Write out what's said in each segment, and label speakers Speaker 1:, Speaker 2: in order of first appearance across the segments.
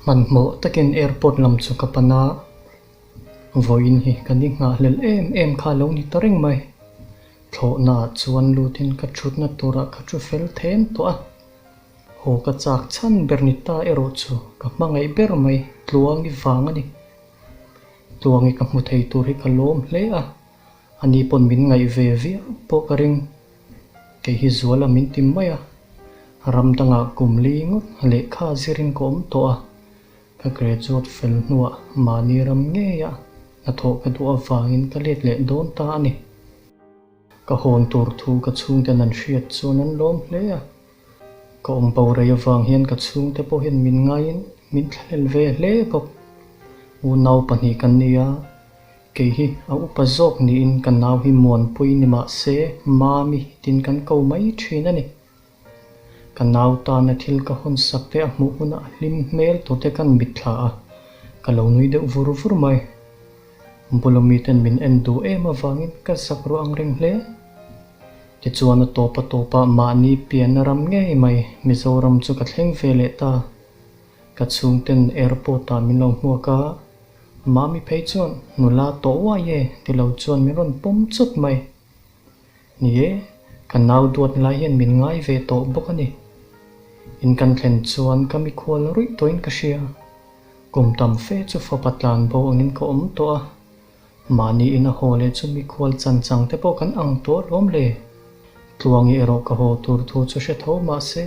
Speaker 1: Hmanhmawh takin airport lam chu ka pan a, vawiin hi ka ni nghahhlelh em em kha a lo ni ta reng mai. Thlawhnaah chuan lutin ka thutna turah ka thu fel them tawh a. Haw ka chak chhan ber ni ta erawh chu ka hmangaih ber mai Tluangi vang a ni. Tluangi ka hmu thei tur hi ka lawm hle a, ani pawn min ngaih ve viau pawh ka ring. Kei hi Zuala min ti mai a, ram dangah kum li ngawt lehkha zirin ka awm tawh a, ka graduate fel hnuah mahni ram ngeia hnathawh ka duh avangin ka let leh dawn ta a ni. Ka hawn tur thu ka chhungten an hriat chuan an lawm hle a, ka awm bo rei avang hian ka chhungte pawh hian min ngaiin min thlahlel ve hle bawk. Unau pahnih kan ni a, Kei hi a upa zawk niin ka nau hi Muanpui ni mah se Mami tin kan ko mai thin a ni. Ka nau tana thil ka hawn sak te a hmuh hunah a hlim hmel tur te kan mitthla a, ka lo nui deuh vur vur mai. Bula miten min en duh em avangin ka zak ruah ang reng hle. Tichuan a tawp a tawpah mahni pianna ram ngei mai Mizoram chu ka thleng ve leh ta. Ka chhungten airport ah min lo hmuak a, Mami phei chuan nula tawh uai e ti lo chuan min rawn pawm chawt mai. Ni e, ka nau duat lai hian min ngai ve tawh bawk a ni. In kan thlen chuan ka mikhual ruih tawhin ka hria. Kum tam fe chu fapa tlan bo angin ka awm tawh a, mahni in a haw leh chu mikhual chan chang te pawh kan ang tawh alawm le. Tluangi erawh ka haw tur thu chu hre tho mahse,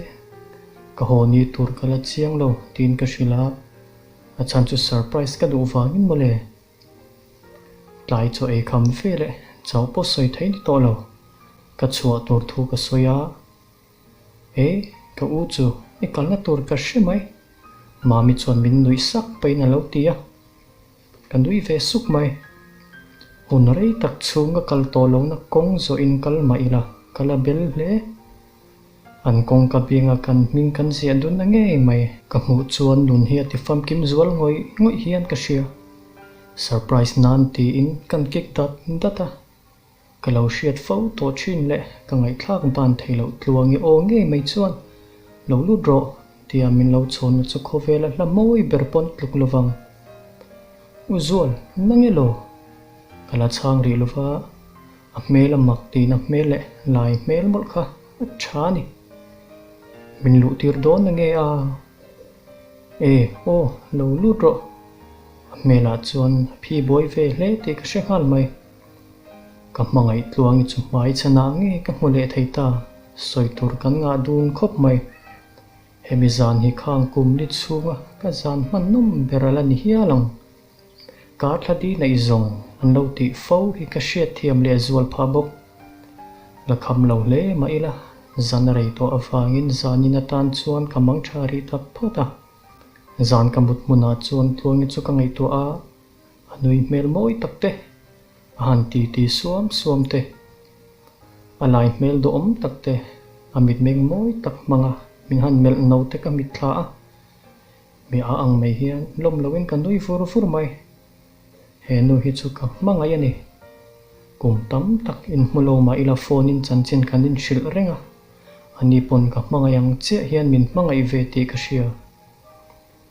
Speaker 1: ka haw ni tur ka la chiang lo tiin ka hrilh a. A chhan chu surprise ka duh vangin mawle. Tlai chaw ei kham ve leh chau pawh sawi thei ni tawh lo. Ka chhuah tur thu ka sawi a, E, ka u chu i kalna tur ka hre mai. Mami chuan min nuih sak pahin a lo ti a. Ka nui ve suk mai. Hun rei tak chhung ka kal tawh lohna kawng zawhin kal mah ila ka la bel hle. An kawngka bianga kan hming kan ziah dun a ngei mai. Ka hmuh chuan nun hi a ti famkim zual ngawih ngawih hian ka hria. Surprise nan tiin kan kik dat dat a. Ka lo hriat fo tawh thin leh ka ngaihthlak ban thei loh tluangi aw ngei mai chuan lo lut rawh tia min lo chhawnna chu khawvela hla mawi ber pawn tluk lovang. U Zual, nang elaw? Ka la chhang rih lova. A hmel a mak tihna hmel leh lai hmel mawlh kha a tha a ni. Min luh tir dawn a nge a? E, aw, lo lut rawh. A hmelah chuan a phi buai ve hle tih ka hre nghal mai. Ka hmangaih tluangi chu hmai chhanah nge ka hmu leh thei ta, sawi tur kan ngah dun khawp mai. Hemi zan hi khang kum li chhunga ka zan hman nawm ber a la ni hial ang. Ka thla di neih zawng an lo tih fo hi ka hriat thiam leh zual phah bawk. La kham lo hle mah ila, zan a rei tawh avangin zanin atan chuan ka mang tha rih tak phawt a. Zan ka mut hmunah chuan Tluangi chu ka ngaihtuah a, a nui hmel mawi tak te, a han ti ti suam suam te, a lai hmel duhawm tak te, a mitmeng mawi tak hmanga min han melh no te ka mitthla a. Mi a ang mai hian lawm loin ka nui vur vur mai. He nu hi chu ka hmangaih a ni. Kum tam tak inhmu lo mah ila phone in chanchin kan inhrilh reng a, ani pawn ka hmangaih ang chiah hian min hmangaih ve tih ka hria.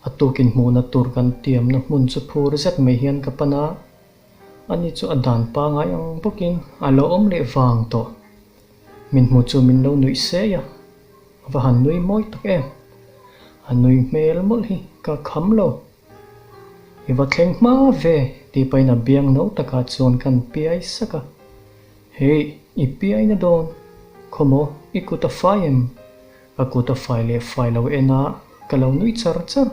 Speaker 1: A tukin hmuhna tur kan tiamna hmun chu phur zet mai hian ka pan a, ani chu a dan pangai ang bawkin a lo awm leh vang tawh. Min hmu chu min lo nuih sei a. A va han nui mawi tak em? A nui hmel mawlh hi ka kham lo. I va thleng hma ve tih pahin a biang no takah chuan kan piai sak a. Hei, i piai na dawn. Khawmaw, i kut a fai em? Ka kut a fai leh fai lo en a, ka lo nui char char.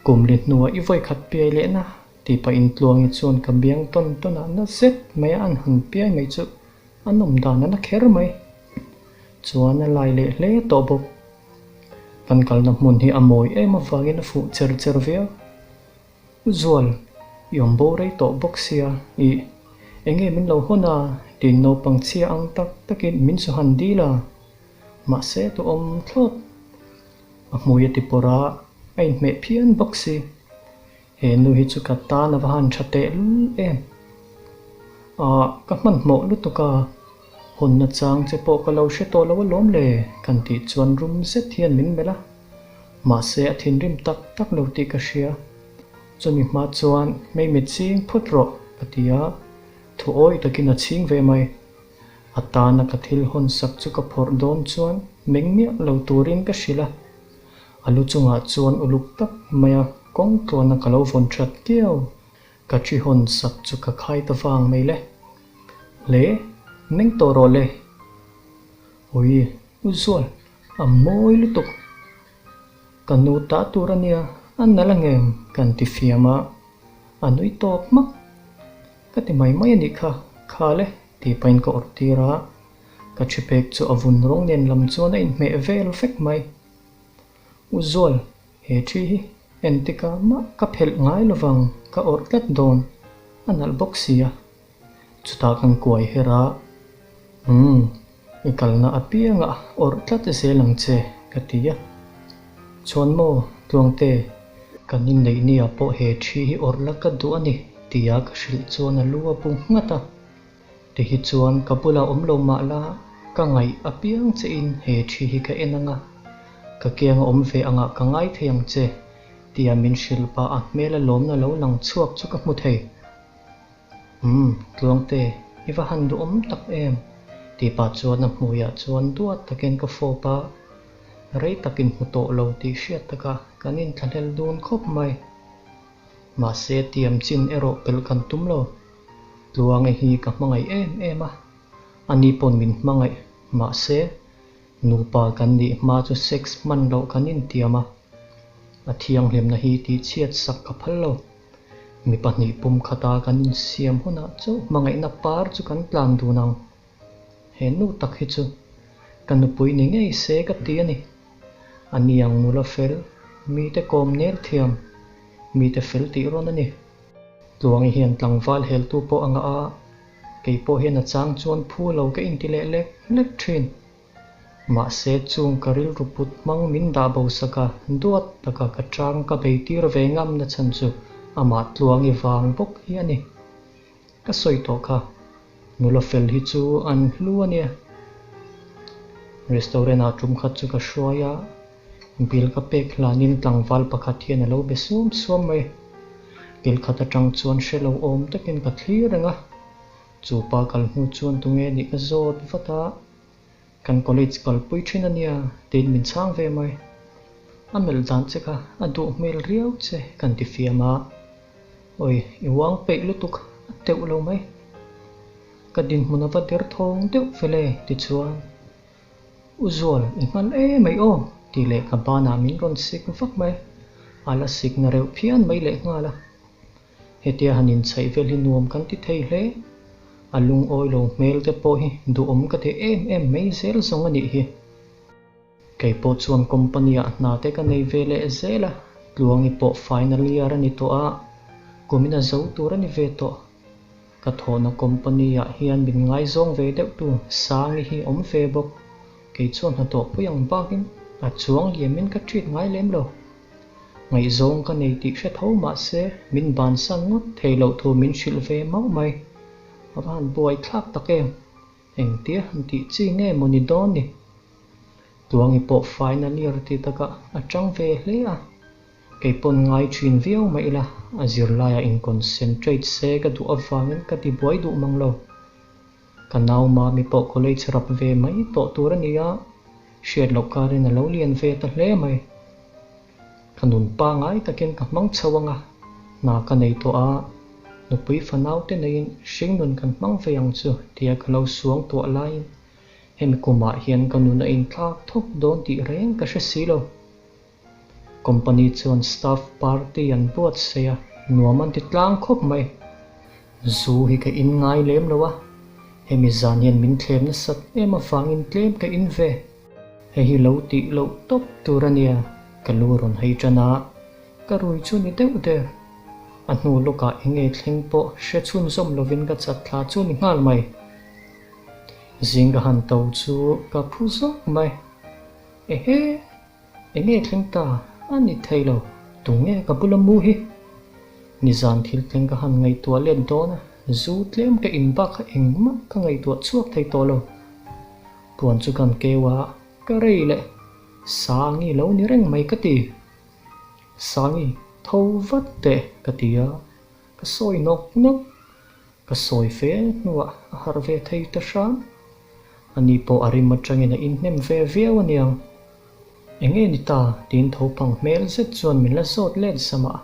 Speaker 1: Kum li hnuah i vawikhat piai leh na tih pahin Tluangi chuan ka biang tawn tawnah na zet mai a an han piai mai chu a nawm dan a na kher mai. Chuan a lai leh hle tawh bawk. Kan kalna hmun hi a mawi em avangin a fuh cher cher viau. U Zual, i awm bo rei tawh bawk sia, ih, enge min lo hawn a? tiin naupang chhia ang tak takin min chu han dil a. Mahse duhawm thlawt. A hmui a ti pawrh a, a inhmeh phian bawk si. He nu hi chu ka tan a va han tha teh lul em. Ah, ka hmanhmawh lutuk a, hawnna chang che pawh ka lo hre tawh lo alawm le, kan tih chuan rum zet hian min melh a. Mahse a thinrim tak tak lo tih ka hria. Chumi hma chuan hmeimit ching phawt rawh ka ti a, thu awi takin a ching ve mai. A tana ka thil hawn sak chu ka phawrh dawn chuan meng miah lo turin ka hrilh a. A lu chungah chuan uluk tak maia kawng tluana ka lo vawn that kiau. Ka thi hawn sak chu ka khai ta vang mai le. Le, meng tawh rawh le. Ui, u Zual, a mawi lutuk. Ka nu ta tur a nia, a nalh angem kan ti fiam a, a nui tawp hmak. Ka ti mai mai a nih kha, kha le tih pahin ka awrh tir a, ka thi pek chu a vun rawng nen lam chuan a inhmeh vel vek mai. U Zual, he thi hi entika mah ka phelh ngai lovang ka awrh tlat dawn, a nalh bawk si a. Chutah kan kuai her a, Umm, i kalna apiangah awrh tlat zel ang che, ka ti a. Chuan maw, Tluangte, kan inneih nia pawh he thi hi awrh la ka duh a ni, tia ka hrilh chuan a lu a bu nghat a. Tihi chuan ka bulah awm lo mah la, ka ngaih apiang chein he thi hi ka en ang a, ka kianga awm ve angah ka ngai thei ang che, tia min hrilh pah a hmel a lawmna lo lang chhuak chu ka hmu thei. Umm, Tluangte, i va han duhawm tak em? tih pah chuan a hmuiah chuan duat takin ka fawp a, rei tak inhmu tawh lo tih hriat takah kan inthlahlel dun khawp mai. Mahse, tiam chin erawh pelh kan tum lo. Tluange hi ka hmangaih em em a, ani pawn min hmangaih. Mahse, nupa kan nih hma chu sex hman loh kan intiam a, a thianghlimna hi tihchhiat sak ka phal lo. Mi pahnih pum khata kan insiam hunah chauh hmangaihna par chu kan tlan dun ang. He nu tak hi chu ka nupui ni ngei se ka ti a ni. A ni ang nula fel, mite kawm nel thiam, mite fel tih rawn a ni. Tluangi hian tlangval heltu pawh a ngah a, kei pawh hian a chang chuan phu lo ka inti leh lek lek thin. Mahse chung ka rilru put hmang min dah bo sak a, duat taka ka chang ka bei tir ve ngam na chhan chu amah Tluangi vang bawk hi a ni. Ka sawi tawh kha, nula fel hi chu an hlu a nia. Restaurant ah tum khat chu ka hruai a, bill ka pek hlanin tlangval pakhat hian a lo be suam suam mai. Bill khat atang chuan hre lo awm takin ka thlir reng a, chu pa kal hnu chuan tunge nih ka zawt vat a. Kan college kalpui thin a nia tiin min chhang ve mai. A melh dan che kha a duh hmel riau che kan ti fiam a. Awi, i uang peih lutuk a teuh lo mai. Ka dinhmun a va der thawng deuh fel e tichuan, U Zual, i nghal e mai aw tih leh ka banah min rawn sik vak mai. A la sik na reuh phian mai lehnghal a. Hetia han inchhaih vel hi nuam kan ti thei hle. A lungawi lo hmel te pawh hi duhawm ka ti em em mai zel zawng a nih hi. Kei pawh chuan company ah hna te ka nei ve leh zel a, Tluangi pawh final year a ni tawh a, kumin a zo tur a ni ve tawh. Ka thawhna company ah hian min ngaizawng ve deuh tu Sangi hi awm ve bawk. Kei chuan hnathawh pui ang bakin a chuang liamin ka treat ngai lem lo. Ngaihzawng ka nei tih hre tho mahse min bansan ngawt thei loh thu min hrilh ve mauh mai. A va han buai thlak tak em? Engtia han tih chi nge maw ni dawn ni? Tluangi pawh final year ti takah a tang ve hle a, kei pawn ngai thin viau mai ila a zirlaiah in concentrate se ka duh avangin ka ti buai duh mang lo. Ka nau mami pawh college rap ve mai tawh tur a ni a, hriat loh karin a lo lian ve ta hle mai. Ka nun pangai takin ka hmang chho ang a, hna ka nei tawh a, nupui fanau te neiin hringnun kan hmang ve ang chu tia ka lo suang tuah laiin hemi kumah hian ka nun a inthlak thawk dawn tih reng ka hre si lo. Company chuan staff party an buatsaih a, nuam an ti tlang khawp mai. Zu hi ka in ngai lem lo a, hemi zan hian min thlem nasat em avangin tlem ka in ve. Hei hi lo tih loh tawp tur a nia, ka lu rawn hei tan a, ka rui chu ni deuh der. A hnu lawkah eng nge thleng pawh hre chhunzawm lovin ka chat thla chu ni nghal mai. Zing ka han to chu ka phu zawk mai. Ehe! Eng nge thleng ta? A ni thei lo, tunge ka bula mu hi? Nizan thil thleng ka han ngaihtuah let dawn a, zu tlem ka in bak kha engmah ka ngaihtuah chhuak thei tawh lo. Puan chu kan keu a, ka rei leh. Sangi lo ni reng mai ka ti. Sangi, tho vat teh ka ti a, ka sawi nawk nawk. Ka sawi fe hnuah a harh ve thei ta hram. Ani pawh a rim atangin a inhnem ve viau aniang. Enge ni ta? tiin tho phang hmel zet chuan min la zawt let zam a.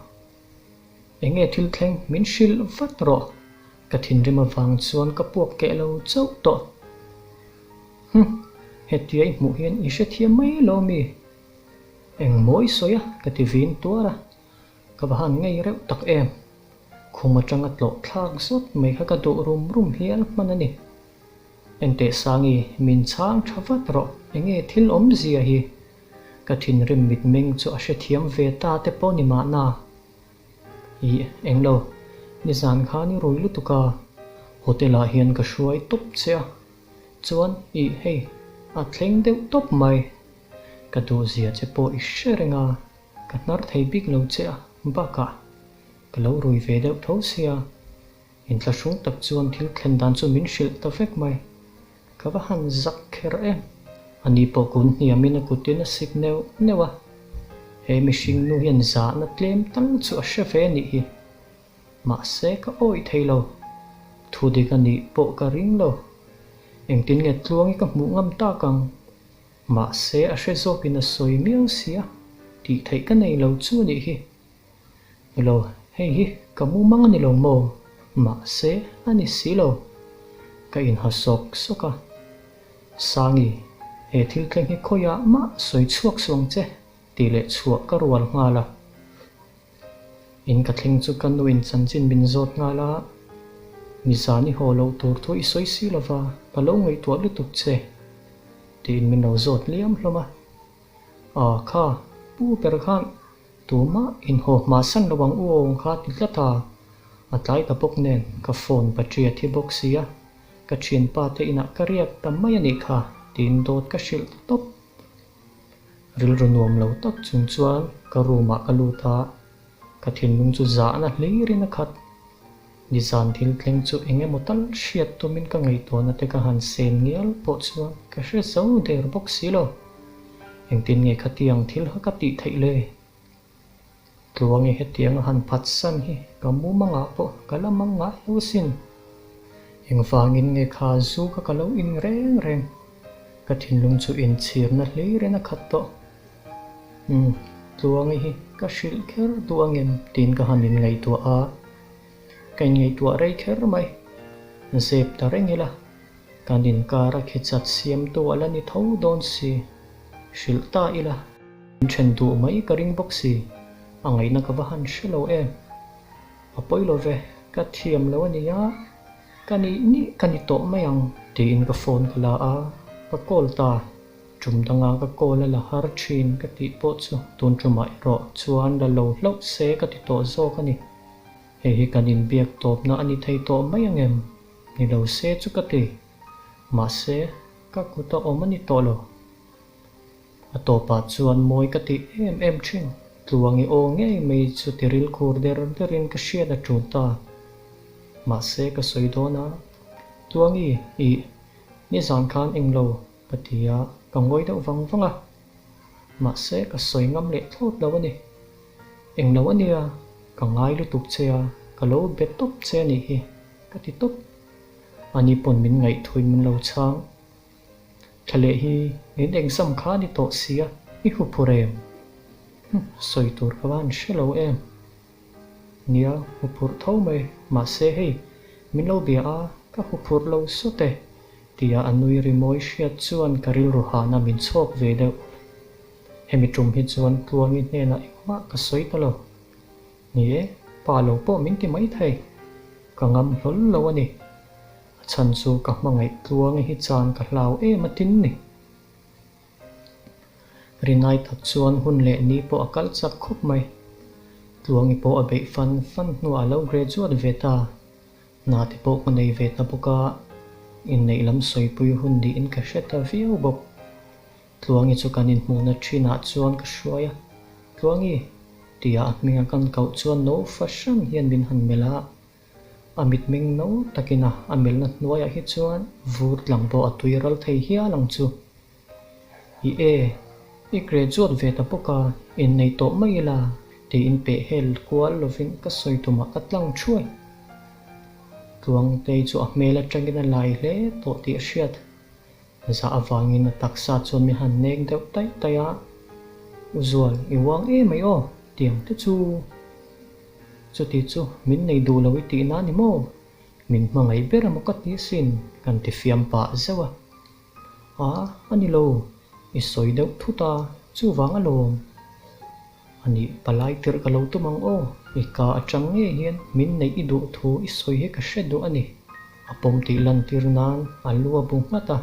Speaker 1: Enge thil thleng min hrilh vat rawh. Ka thinrim avang chuan ka puak keh lo chauh tawh. Hum, hetia i hmuh hian i hrethiam mai lo mi? Eng mawi sawi a? ka ti vin tuar a. Ka va han ngei reuh tak em? Khum atanga tlawh thlak zawt mai kha ka duh rum rum hial hman a ni. Enteh Sangi, min chhang tha vat rawh, enge thil awmzia hi? Ka thinrim mitmeng chu a hrethiam ve ta te pawh ni mahna. Ih, englo, nizan khan i rui lutuk a, hotel ah hian ka hruai tawp che a, chuan ih hei, a thleng deuh tawp mai. Ka duhzia che pawh i hre reng a, ka hnar thei bik lo che a, bakah ka lo rui ve deuh tho sia. Inthlahrung tak chuan thil thlen dan chu min hrilh ta vek mai. Ka va han zak kher em! Ani pawh kun hniamin a kutin a sik neuh neuh a. He mihring nu hian zahna tlem tal chu a hre ve anih hi. Mahse ka awih thei lo. Thu dik anih pawh ka ring lo. Engtin nge tluangi ka hmuh ngam tak ang? Mahse a hre zawkin a sawi miau sia, tih theih ka nei lo chu anih hi. Nilo, hei hi ka mumang a ni lo maw? Mahse, a ni si lo. Ka inha sawk sawk a. Sangi, he thil thleng hi khawiah mah sawi chhuak suh ang che, tih leh chhuah ka rual nghal a. In ka thleng chu ka nuin chanchin min zawt nghal a, Nizan i haw loh tur thu i sawi si lova, ka lo ngaihtuah lutuk che, tiin min lo zawt liam hlawm a. Aw kha, pu ber khan Tumah inhaw hma san lo ang u aw kha ti tlat a, a tlai ta bawk nen ka phone battery a thi bawk si a, ka thianpa te inah ka riak ta mai a nih kha tiin dawt ka hrilh ta tawp. Rilru nuam lo tak chung chuan ka room ah ka lut a, ka thinlung chu zahna hlirin a khat. Nizan thil thleng chu eng emaw tal hriat tumin ka ngaihtuahna te ka han sen ngial pawh chuan ka hre zo der bawk si lo. Engtin nge khatiang thil kha ka tih theih le? Tluangi hetiang a han phat san hi ka mumangah pawh ka la mang ngai lo asin. Engvangin nge kha zu kha ka lo in reng reng? Ka thinlung chu inchhirna hlirin a khat tawh. Umm, Tluangi hi ka hrilh kher duh angem tiin ka han inngaihtuah a, ka inngaihtuah rei kher mai. Zep ta reng ila, kan inkar a khichat siamtu a la ni tho dawn si, hrilh ta ila. Min then duh mai ka ring bawk si, a ngaihna ka va han hre lo em. A pawi lo ve, ka thiam lo a nia, ka nih nih ka ni tawh mai ang tiin ka phone ka la a, ka call ta. Tum danga ka call a la har thin ka tih pawh chu tun tumah erawh chuan la lo hlauh se ka ti tawh zawk a ni. Hei hi kan inbiak tawpna a ni thei tawh mai ang em? Ni lo se chu ka ti. Mahse, ka kut a awm a ni tawh lo. A tawpah chuan mawi ka tih em em thin. Tluangi aw ngei mai chu ti ril khur der derin ka hriat a tul ta. Mahse, ka sawi dawn a, Tluangi, ih, nizan khan englo Ka ti a, ka ngawi deuh vang vang a. Mahse, ka sawi ngam leh thlawt lo a ni. Englo a nia, ka ngai lutuk che a, ka lo be tawp che a nih hi, ka ti tawp. Ani pawn min ngaihthuin min lo chhang. Thla leh hi min exam kha a ni tawh sia, i huphur em? Hm, sawi tur ka van hre lo em? Nia, huphurh tho mai, mahse hei, min lo bia a, ka huphurh lo sawt e, tia a nui rimawi hriat chuan ka rilru hahna min chhawk ve deuh. Hemi tum hi chuan Tluangi hnenah engmah ka sawi ta lo. Ni e, pa lo pawh min ti mai thei. Ka ngam hlawl lo a ni. A chhan chu ka hmangaih Tluangi hi chan ka hlau em a tin ni. Rinai tak chuan hun leh ni pawh a kal chak khawp mai. Tluangi pawh a beih fan fan hnuah a lo graduate ve ta. Hna te pawh ka nei ve ta bawk a, inneih lam sawipui hun niin ka hre ta viau bawk. Tluangi chu kan inhmuhna thinah chuan ka hruai a, Tluangi! tia a hminga kan koh chuan no fahran hian min han melh a, A mitmeng no takin a a melhna hnuaiah hi chuan vur tlang pawh a tui ral thei hial ang chu. I e! I graduate ve ta bawk a, innei tawh mai ila tiin peh hel kual lovin ka sawi tumah ka tlang thuai. Tluangtei chu a hmel atangin a lai hle tawh tih a hriat. Zah avangin a taksa chuan min han nek deuh taih taih a, U Zual, i uang em mai aw, tiang te chu. Chuti chu min nei duh lo i tih na ni maw? Min hmangaih ber emaw ka ti asin, kan ti fiam pah zeuh a. A, a ni lo, i sawi deuh thut a, chuvang alawm. A nih, palai tirh ka lo tum ang aw, i ka atang ngei hian min neih i duh thu i sawi hi ka hre duh a ni. A pawm tih lantir nan a lu a bu nghat a,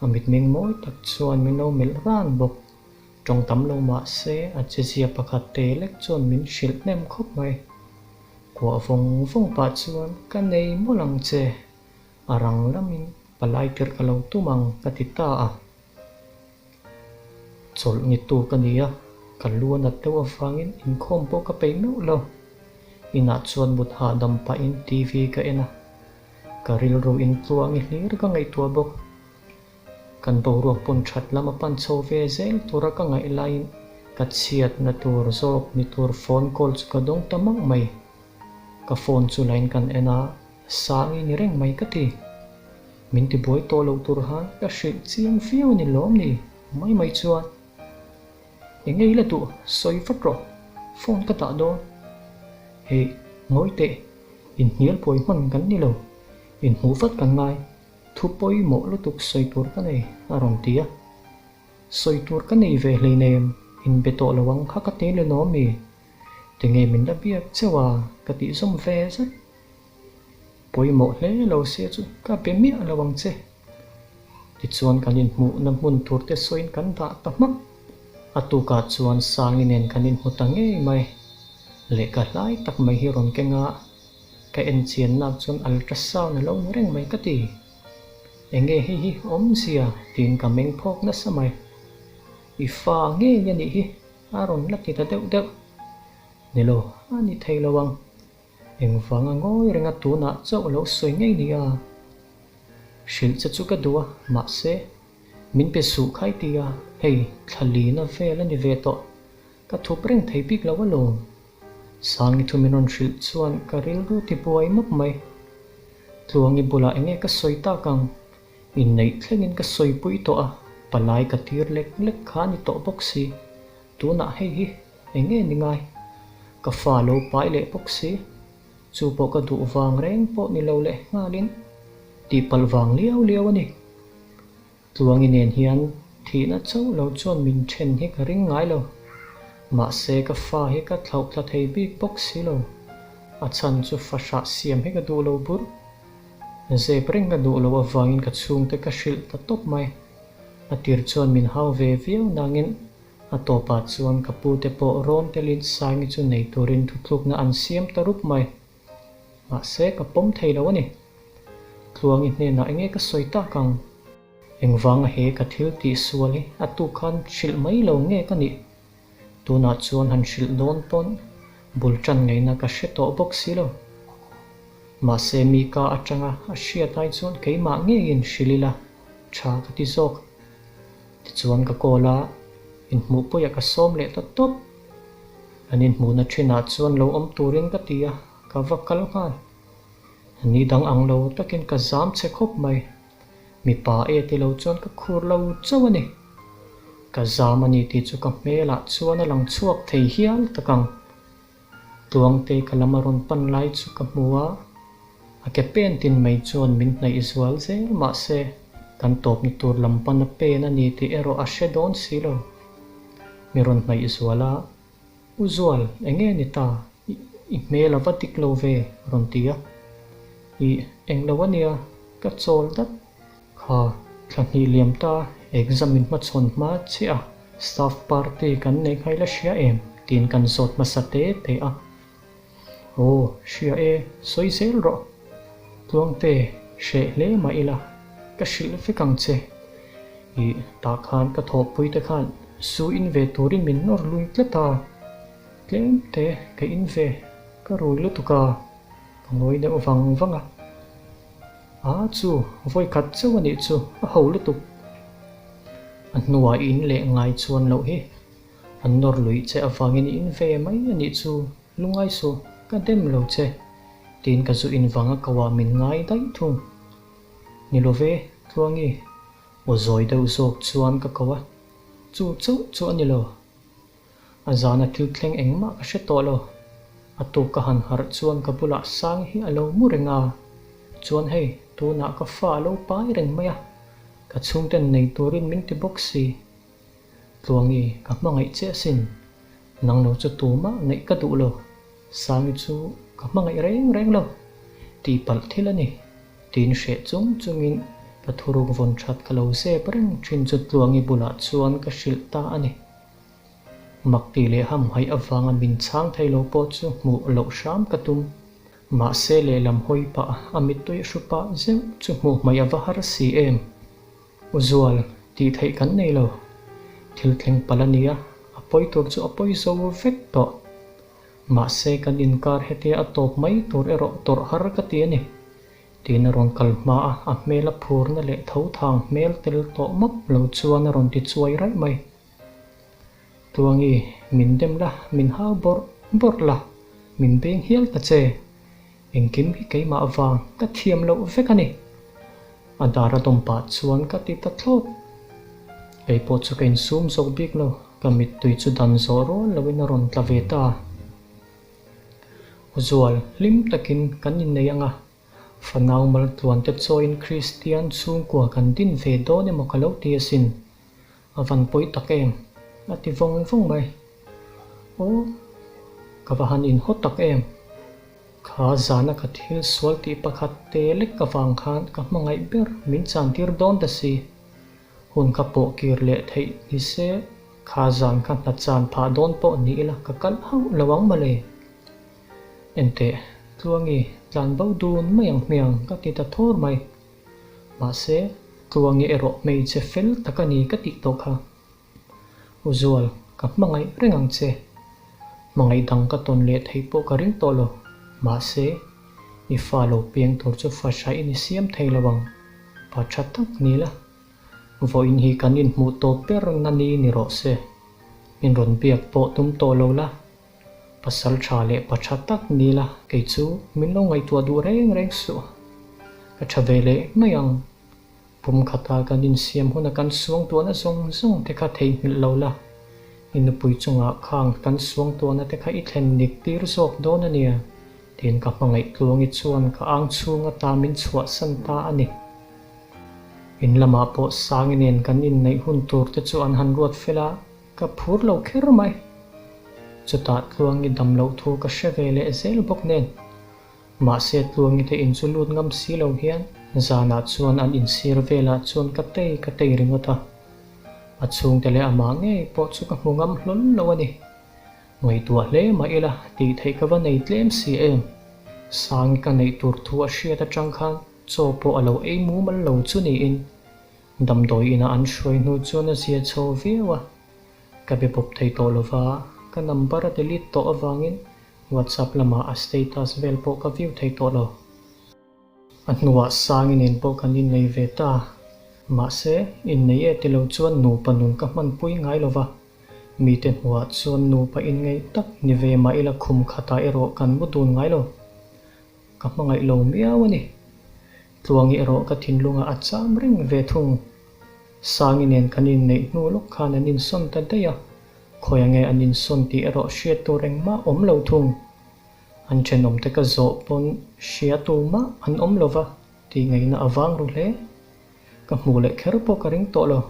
Speaker 1: a mitmeng mawi tak chuan min lo melh ran bawk. Tawng tam lo mah se a chezia pakhat te lek chuan min hrilh hnem khawp mai. Kuah vawng vawng pah chuan ka nei mawlh ang che, a rang lamin palai tirh ka lo tum ang ka ti ta a. Chawlh ni tu ka ni a, ka lu a nat deuh avangin inkhawm pawh ka peih meuh lo. Inah chuan mut hahdam pahin TV ka en a, ka rilru intluangi hlir ka ngaihtuah bawk. Kan boruak pawn that lam a pan chho ve zel tura ka ngaih laiin ka chhiatna tur zawk ni tur phone call chu ka dawng ta mauh mai. Ka phone chu lain kan en a, Sangi ni reng mai ka ti. Min ti buai tawh lo tur han ka hrilh chiang viau a ni lawm ni mai mai chuan. Eng ei la duh sawi vat rawh, phone ka dah dawn. Hei, ngawi teh, inhnial buai hman kan ni lo, inhmuh vat kan ngai, thu pawimawh lutuk sawi tur ka nei, a rawn ti a. Sawi tur ka nei ve hleinem, inbe tawh lo ang kha ka ti le lawm mi? Tinge min la biak cheuh a, ka tih zawm ve zat. Pawimawh hle lo se chu ka be miah lo ang che. Tichuan kan inhmuhna hmun tur te sawiin kan dah ta hmak. A tukah chuan Sangi nen kan inhmu ta ngei mai. Lehkha hlai tak mai hi rawn keng a, ka en chiannak chuan ultrasound a lo ni reng mai ka ti. Enge hei hi awmzia tiin ka meng phawk nasa mai. I fa ngei a nih hi a rawn la ti ta deuh deuh. Ni lo, a ni thei lo ang. Engvanga ngawi renga tunah chauh lo sawi ngei ni a? Hrilh che chu ka duh a, mahse, min pe suh khai ti a, hei, thla lina vel a ni ve tawh, ka thup reng thei bik lo alawm. Sangi thu min rawn hrilh chuan ka rilru ti buai map mai. Tluangi bulah enge ka sawi tak ang? Inneih thlengin ka sawipui tawh a, palai ka tir lek lek kha a ni tawh bawk si. Tunah hei hi eng nge ni ngai? Ka fa lo pai leh bawk si. Chu pawh ka duh vang reng pawh ni lo leh nghalin tihpalh vang liau liau a ni. Tluangi nen hian thihna chauh lo chuan min then hi ka ring ngai lo. Mahse ka fa hi ka thlauh thla thei bik bawk si lo. A chhan chu fahrah siam hi ka duh lo burh. Zep reng ka duh loh avangin ka chhungte ka hrilh ta tawp mai. A tir chuan min hau ve viau nangin a tawpah chuan ka pute pawh rawn telin Sangi chu nei turin thuthlukna an siam ta rup mai. Mahse ka pawm thei lo a ni. Tluangi hnenah enge ka sawi tak ang? Engvanga he ka thil tih sual hi a tuk khan hrilh mai lo nge ka nih? Tunah chuan han hrilh dawn pawn bul tan ngaihna ka hre tawh bawk si lo. Mahse mi ka atanga a hriat ai chuan keimah ngeiin hrilh ila tha ka ti zawk. Tichuan ka call a, inhmuhpuiah ka sawm leh ta tawp. An inhmuhna thinah chuan lo awm turin ka ti a, ka va kal nghal. Ni dang ang lo takin ka zam che khawp mai. Mipa e ti lo chuan ka khur lo chauh a ni. Ka zam a ni tih chu ka hmelah chuan a lang chhuak thei hial tak ang. Tluangte ka lam a rawn pan lai chu ka hmu a, a ke pen tin mai chuan min hnaih zual zel mahse kan tawpna tur lam pan a pen a ni tih erawh a hre dawn si lo. Mi rawn hnaih zual a, U Zual, eng nge ni ta? I hmel a va dik lo ve, a rawn ti a. Ih, eng lo a nia, ka chawl dat. Kha, thla hnih liam ta, exam in hmachhawn hma chiah a, staff party kan neih nghai la hria em? tiin kan zawt hmasa te te a. Aw, hria e, sawi zel rawh. Tluangte, hreh hle mah ila, ka hrilh vek ang che. Ih, tah khan ka thawhpui te khan zu in ve turin min nawr lui tlat a, tlem te ka in ve, ka rui lutuk a, ka ngawi deuh vang vang a. A chu, vawi khat chauh a nih chu, a ho lutuk. A hnuah i in leh ngai chuan loh hi. An nawr luih che avangin i in ve mai a nih chu, lungai suh, ka dem lo che, tiin ka zu in vang a ko ah min ngai daih thung. Ni lo ve, Tluangi, aw zawi deuh zawk chuan ka ko a, chu chauh chu a ni lo. A zana thil thleng engmah ka hre tawh lo. A tuk ka han harh chuan ka bulah Sangi hi a lo mu reng a, chuan hei tunah ka fa a lo pai reng mai a, ka chhungten nei turin min ti bawk si. Tluangi, ka hmangaih che asin. Nang lo chu tumah neih ka duh lo. Sangi chu ka hmangaih reng reng lo. Tihpalh thil a ni. Tiin hreh chung chungin ka thuruk vawn that ka lo zep reng thin chu Tluangi bulah chuan ka hrilh ta a ni. Mak tih leh hamhaih avanga min chhang thei lo pawh chu hmuh loh hram ka tum. Mahse lehlam hawi pah a mittui hru pah zeuh chu hmuh hmaih a va har si em. U Zual, tih theih kan nei lo. Thil thleng palh a nia, a pawi tur chu a pawi zo vek tawh. Mahse kan inkar hetia a tawp mai tur erawh tawrh har ka ti a ni. Tiin a rawn kal hma a, a hmel a phurna leh tho thang hmel tel tawh map lo chuan a rawn ti chuai raih mai. Tluangi, min dem la, min hau bawrh bawrh la, min beng hial ta che. Engkim hi keimah vang ka thiam loh vek a ni. A dar a dawm pah chuan ka ti ta thlawt. Kei pawh chu ka insum zawk bik lo, ka mittui chu dan zawh rual loin a rawn tla ve ta. Uzual, hlim takin kan innei ang a, fanau maltluan te chawiin Kristian chhungkua kan din ve dawn emaw ka lo ti asin. A van pawi tak em? A ti vawng vawng mai. Aw, ka va han inhaw tak em? Kha zana ka thil sual tih pakhat te lek avang khan ka hmangaih ber min chantir dawn ta si. Hun kha pawh kir leh theih ni se, kha zan kha hna chan phah dawn pawh ni ila ka kal hauh lo ang mawle. Enteh, Tluangi, tlan bo dun mai ang hmiang ka ti ta thawr mai. Mahse, Tluangi erawh hmeichhe fel tak a ni ka tih tawh kha. U Zual, ka hmangaih reng ang che. Hmangaih dang ka tawn leh theih pawh ka ring tawh lo. Mahse, i fa lo piang tur chu fa hra i ni siam thei lo ang. Pa tha tak ni la. Vawiin hi kan inhmuh tawp ber na ni ni rawh se. Min rawn biak pawh tum tawh lo la. Pasal tha leh pa tha tak ni la, kei chu min lo ngaihtuah duh reng reng suh. Ka tha ve leh mai ang. Pum khata kan insiam huna kan suangtuahna zawng zawng te kha theihnghilh lo la, i nupui chungah khang kan suangtuahna te kha i thlen dik tir zawk dawn a nia, tiin ka hmangaih Tluangi chuan ka ang chhung ata min chhuahsan ta a ni. In lamah pawh Sangi nen kan inneih hun tur te chu an han ruat fel a, Ka phur lo kher mai. Chutah Tluangi dam loh thu ka hre ve leh zel bawk nen. Mahse Tluangi te in chu lut ngam si lo hian zanah chuan an insir velah chuan ka tei ka tei ringawt a. A chhungte leh amah ngei pawh chu ka hmu ngam hlawl lo a ni. Ngaihtuah hle mah ila tih theih ka va nei tlem si em. Sangi ka neih tur thu a hriat atang khan chaw pawh a lo ei mumal lo chu niin Damdawi inah an hruai hnu chuan a zia chho viau a, ka be bawp thei tawh lo va, ka number a delete tawh avangin WhatsApp lamah a status vel pawh ka view thei tawh lo. A hnuah Sangi nen pawh kan innei ve ta, mahse innei e ti lo chuan nupa nun ka hmanpui ngai lo va, mite hmuhah chuan nupa inngeih tak ni ve mah ila khum khatah erawh kan mu dun ngai lo. Ka hmangaih lo miau a ni. Tluangi erawh ka thinlungah a cham reng ve thung. Sangi nen kan inneih hnu lawk khan an insawn ta daih a, khawi ange an insawn tih erawh hriat tur engmah awm lo thung. An thenawmte ka zawh pawn hria tumah an awm lo va tih ngaihna a vang ru hle. Ka hmuh leh kher pawh ka ring tawh lo.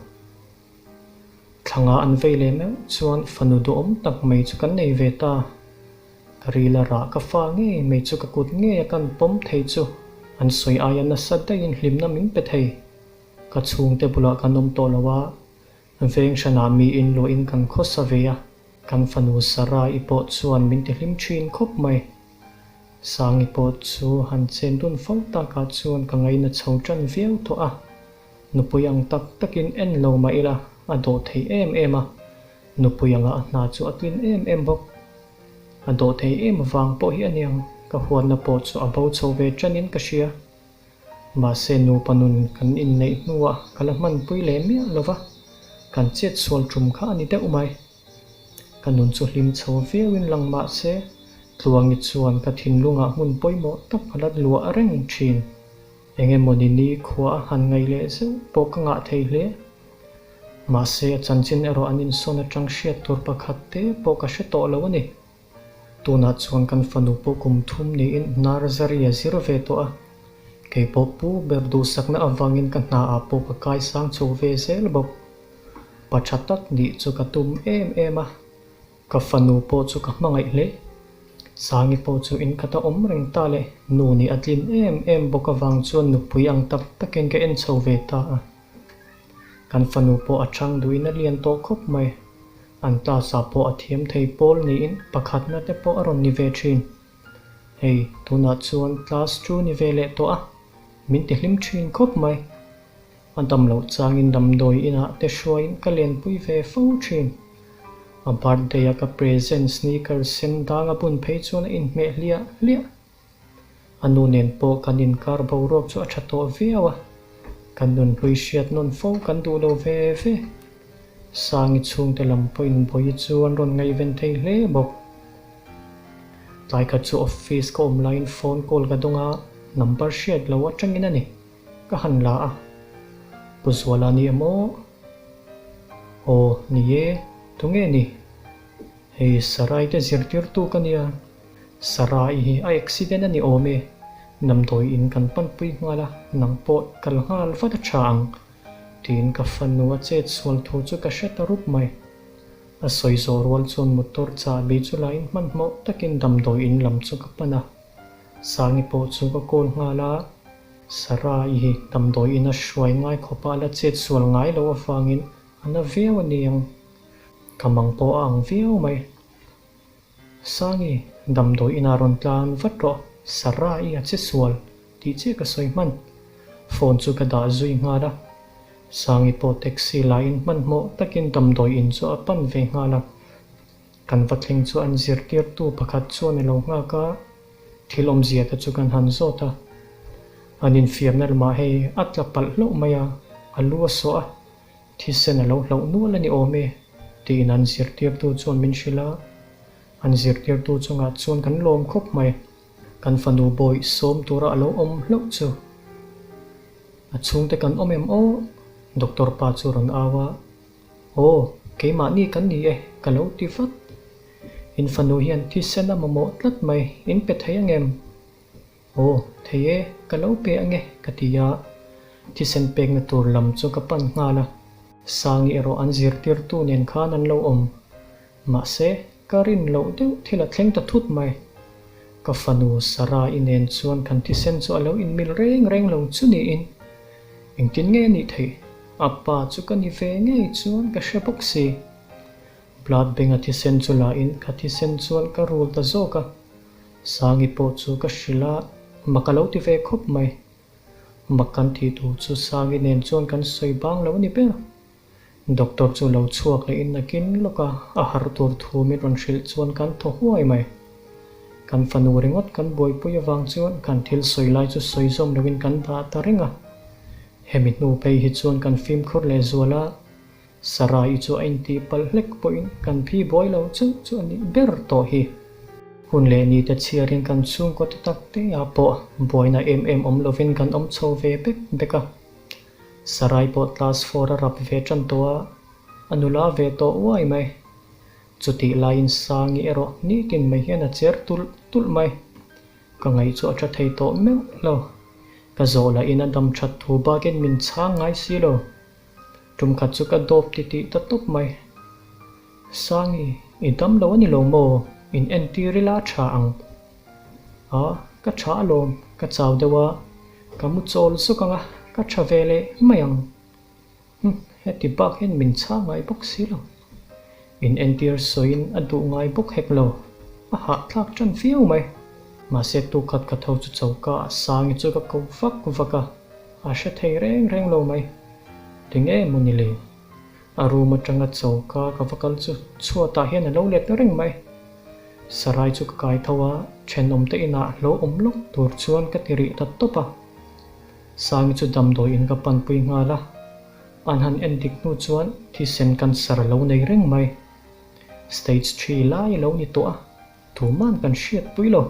Speaker 1: Thlanga an vei leh meuh chuan fanu duhawm tak mai chu kan nei ve ta. Ka rila rah ka fa ngei mai chu ka kut ngei a kan pawm thei chu an sawi aia nasa daihin hlimna min pe thei. Ka chhungte bulah kan awm tawh lo a, veng hranah miin luahin kan khawsa ve a, kan fanu Sarah-i pawh chuan min ti hlim thin khawp mai. Sangi pawh chu han chen dun fo takah chuan ka ngaina chho tan viau tawh a. Nupui ang tak takin en lo mah ila a dawh thei em em a, nupui anga a hna chu a tlin em em bawk. A dawh thei em vang pawh hi a niang, ka huatna pawh chu a bo chho ve tanin ka hria. Mahse nupa nun kan inneih hnuah ka la hmanpui leh miah lo va. Kan chet sual tum kha a ni deuh mai. Ka nun chu hlim chho viauin lang mah se, Tluangi chuan ka thinlungah hmun pawimawh tak a la luah reng thin. Eng emawni ni khua a han ngaih leh zeuh pawh ka ngah thei hle. Mahse, a chanchin erawh an insawn atang hriat tur pakhat te pawh ka hre tawh lo a ni. Tunah chuan kan fanu pawh kum thum niin nursery a zir ve tawh a. Kei pawh pu ber duhsakna avangin ka hna ah pawh ka kaisang chho ve zel bawk. Pa tha tak nih chu ka tum em em a, ka fanu pawh chu ka hmangaih hle. Sangi pawh chu in khat a awm reng ta leh nu nih a tlin em em bawk avang chuan nupui ang tak takin ka en chho ve ta a. Kan fanu pawh a chang duhin a lian tawh khawp mai. An class ah pawh a thiam thei pawl niin pakhatna te pawh a rawn ni ve thin. Hei, tunah chuan class two ni ve leh tawh a, min ti hlim thin khawp mai. A dam loh changin damdawi inah te hruaiin ka lenpui ve fo thin. A birthday a ka present sneaker sen dang a bun phei chuan a inhmeh hliah hliah. A nu nen pawh kan inkar boruak chu a tha tawh viau a, kan nunhlui hriat nawn fo kan duh lo ve ve. Sangi chhungte lam pawhin Bawihi chu an rawn ngaihven thei hle bawk. Tlai khat chu office ka awm laiin phone call ka dawng a, number hriat lo atangin a ni. Ka han la a, Pu Zuala ni em aw? Aw, ni e, tunge ni? Hei Sarai te zirtirtu ka nia. Sarai hi a accident a ni awm e, damdawi in kan panpui nghal a, nang pawh kal nghal vat a tha ang, tiin ka fanu a chet sual thu chu ka hre ta rup mai. A sawi zawh rual chuan motor chahbi chu la in hmanhmawh takin damdawi in lam chu ka pan a, Sangi pawh chu ka call nghal a, Sarai hi damdawi in a hruai ngai khawpa a la chet sual ngai loh avangin a na viau a ni ang, ka mang pawh a ang viau mai. Sangi, damdawi inah rawn tlan vat rawh, Sarah i a che sual tih chiah ka sawi hman. Phone chu ka dah zui nghal a. Sangi pawh taxi lain hmanhmawh takin damdawi in chu a pan ve nghal a. Kan va thleng chu an zirtirtu pakhat chuan a lo nghak a, thil awmzia te chu kan han zawt a. An infiamna lamah hei a tla palh hlauh mai a, a lu a sawh a. Thisen a lo hlauh nual a ni awm e, tiin an zirtirtu chuan min hrilh a. An zirtirtu chungah chuan kan lawm khawp mai. Kan fanu bawih sawm tura a lo awm hlauh chu. A chhungte kan awm em aw? Doctor pa chu rawn au a. Aw, keimahni kan ni e, ka lo ti vat. In fanu hian thisen a mamawh tlat mai, in pe thei ang em? Aw, thei e, ka lo pe ange, ka ti a. Thisen pekna tur lam chu ka pan nghal a. Sangi erawh an zirtirtu nen khan an lo awm. Mahse, ka rin loh deuh thil a thleng ta thut mai. Ka fanu Sarah-i nen chuan kan thisen chu a lo inmil reng reng lo chu niin. Engtin nge a nih theih? A pa chu ka ni ve ngei chuan ka hre bawk si. Blood bank-a thisen chu la in ka thisen chuan ka rul ta zawk a. Sangi pawh chu ka hrilh a, mak a lo ti ve khawp mai. Mak kan tih tur chu Sangi nen chuan kan sawi bang lo a ni ber. Doctor chu lo chhuak leh in nakin lawk a, a harh tur thu min rawn hrilh chuan kan thaw huai mai. Kan fanu ringawt kan buaipui avang chuan kan thil sawi lai chu sawi zawm loin kan dah ta reng a. Hemi hnu phei hi chuan kan fimkhur leh zual a. Sarai chu a intih palh hlek pawhin kan phi buai lo chauh chu a nih ber tawh hi. Hun leh ni te chhiarin kan chhungkaw te tak te ah pawh buaina em em awm lovin kan awm chho ve bek bek a. Sarai pawh class four a rap ve tan tawh a, a nula ve tawh uai mai. Chutih laiin Sangi erawh nitin mai hian a cher tulh tulh mai. Ka ngaih chu a tha thei tawh meuh lo. Ka zawh lahin a dam that thu bakin min chhang ngai si lo. Tum khat chu ka dawp ti tih ta tawp mai. Sangi, i dam lo a ni lo maw? In entir ila a tha ang. A, ka tha alawm, ka chau deuh a, ka mu chawl zawk ang a, ka tha ve leh mai ang. Hm, heti bak hian min chhang ngai bawk si lo. In entir sawiin a duh ngai bawk hek lo, a hahthlak tan viau mai. Mahse tukhat ka tho chu choka ah Sangi chu ka ko vak vak a, a hre thei reng reng lo mai. Tinge maw ni le? A room atanga choka ka va kal chu chhuatah hian a lo let reng mai. Sarai chu ka kai tho a, thenawmte inah hlo awm lawk tur chuan ka ti rih ta tawp a. Sangi chu damdawi in ka panpui nghal a. An han en dik hnu chuan thisen cancer a lo nei reng mai. Stage thi lai a lo ni tawh a, tuman kan hriatpui lo.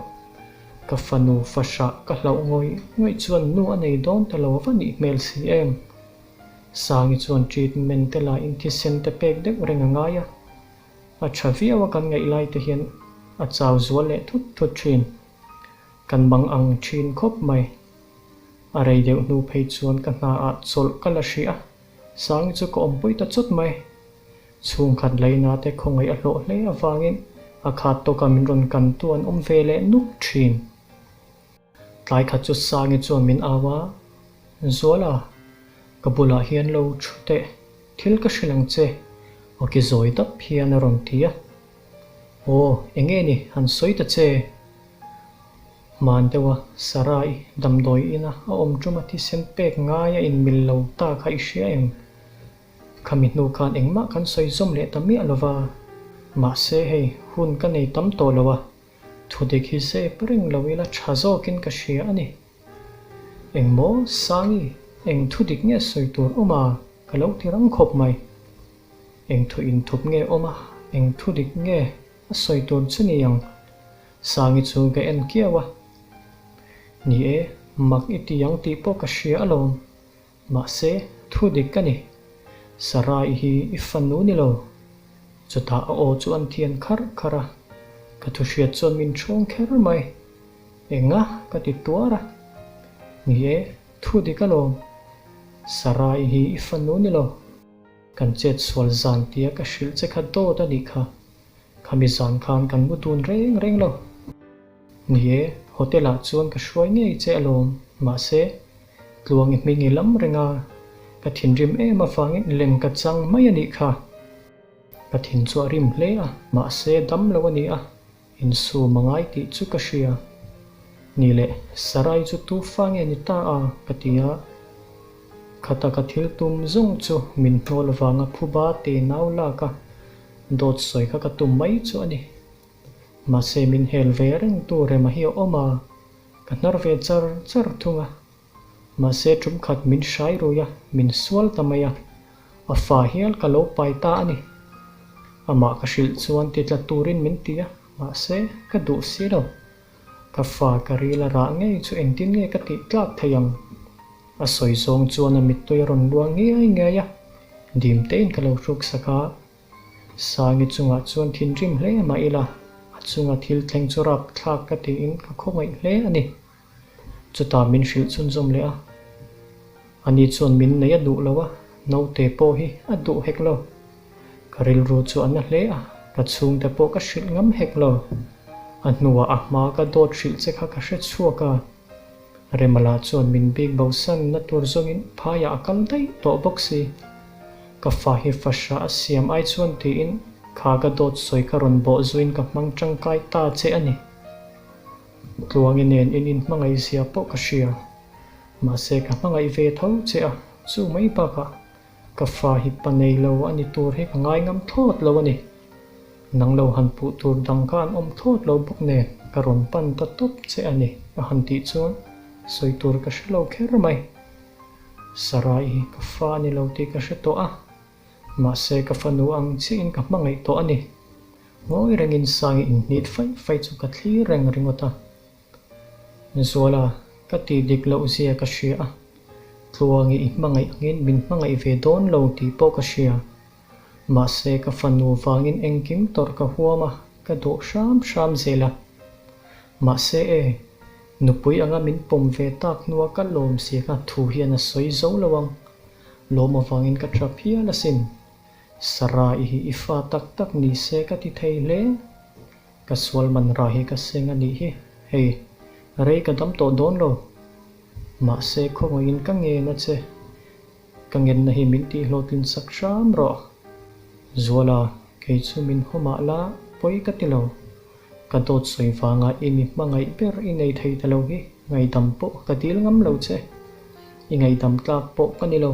Speaker 1: Ka fanu fahrah ka hlauh ngawih ngawih chuan nu a nei dawn ta lo va nih hmel si em. Sangi chuan treatment te la in thisen te pek deuh reng a ngai a. A tha viau a kan ngaih lai te hian a chau zual leh thut thut thin. Kan bang ang thin khawp mai. A rei deuh hnu phei chuan ka hna ah chawlh ka la hrih a, Sangi chu ka awmpui ta chawt mai. Chhungkhat leina te khawngaih a hlawh hle avangin a khat tawka min rawn kantu an awm ve leh nuk thin. Tlai khat chu Sangi chuan min au a, Zuala, ka bulah hian lo thu teh, thil ka hrilh ang che, awki zawi dap hian a rawn ti a. Aw, enge ni, han sawi ta che. Hman deuha Sarai damdawi ina a awm ṭuma thisen pek ngai a inmil lo ta kha i hria em? Khami hnu khan engmah kan sawi zawm leh ta miah lova, mahse hei hun ka nei tam tawh lo a, thudik hi zep reng lo ila tha zawkin ka hria a ni. Engmaw Sangi, eng thudik nge sawi tur awm a, ka lo ti rang khawp mai. Eng thu inthup nge awm a, eng thudik nge a sawi tur chu ni ang? Sangi chu ka en kiau a. Ni e, mak i ti ang tih pawh ka hria alawm. Mahse, thu dik ka ni. Sarai hi i fanu ni lo. Chutah a aw chu an thian kharh kharh a, ka thu hriat chuan min ṭhawng kher mai. Enga? ka ti tuar a. Ni e, thu dik alawm. Sarai hi i fanu ni lo. Kan chet sual zan tia ka hrilh che kha dawt a nih kha. Khami zan khan kan mu dun reng reng lo. Ni e, hotel ah chuan ka hruai ngei che alawm, mahse, Tluangi hming i lam reng a, ka thinrim em avangin lem ka chang mai a nih kha. Ka thin chu a rim hle a, mahse dam lo a ni a, insum a ngai tih chu ka hria. Ni leh, Sarai chu tu fa nge ni ta a? ka ti a. Khata ka thil tum zawng chu min hnawl vanga phuba te nau lak a, dawt sawi kha ka tum mai chu a ni. Mahse min hel ve reng tu Rema hi a awm a, ka hnar ve char char thung a. Mahse tum khat min hrai rui a, min sual ta mai a, a fa hial ka lo pai ta a ni. Amah ka hrilh chuan ti tla turin min ti a, mahse ka duh si lo. Ka fa ka ril a rah ngei chu engtin nge ka tih tlak thei ang? A sawi zawng chuan a mittui a rawn luang ngiai ngiai a, dim tein ka lo hruksak a. Sangi chungah chuan thinrim hle mah ila, a chunga thil thleng chu rapthlak ka tiin ka khawngaih hle a ni. Chutah min hrilh chhunzawm leh a, Ani chuan min nei a duh lo a, naute pawh hi a duh hek lo. Ka rilru chu a na hle a, ka chhungte pawh ka hrilh ngam hek lo. A hnuah a hma ka dawt hrilh che kha ka hre chhuak a. Remala chuan min bik bosan na tur zawngin phaiah a kal daih tawh bawk si. Ka fa hi fahrah a siam ai chuan tiin kha ka dawt sawi ka rawn bawh zuiin ka hmang tangkai ta che a ni. Tluangi nen in inhmangaih zia pawh ka hria. Mahse ka hmangaih ve tho che a, chu mai bakah ka fa hi pa nei lo a ni tur hi ka ngai ngam thlawt lo a ni. Nang lo han puh tur dang kha an awm thlawt lo bawk nen ka rawn pan ta tawp che a ni a han tih chuan sawi tur ka hre lo kher mai. Sarai hi ka fa a ni lo tih ka hre tawh a, mahse ka fanu ang chiahin ka hmangaih tawh a ni. Ngawi rengin Sangi inhnit faih faih chu ka thlir reng ringawt a. Zuala, ka tih dik loh zia ka hria a, Tluangi i hmangaih angin min hmangaih ve dawn lo tih pawh ka hria. Mahse ka fanu vangin engkim tawrh ka huam a, ka duh hram hram zel a. Mahse e, nupui anga min pawm ve tak hnua ka lawm si kha thu hian a sawi zo lo ang. Lawm avangin ka tap hial asin. Sarah i hi i fa tak tak ni se ka ti thei hle. Ka sual man rah hi ka seng a nih hi. Hei, rei ka dam tawh dawn lo. Mahse khawngaihin ka ngen a che. Ka ngenna hi min tih hlawhtlin sak hram rawh. Zuala, kei chu min haw mah la, pawi ka ti lo. Ka dawt sawi vanga i mi hmangaih ber i nei thei ta lo hi ngaihdam pawh ka dil ngam lo che. I ngaihdam tlak pawh ka ni lo.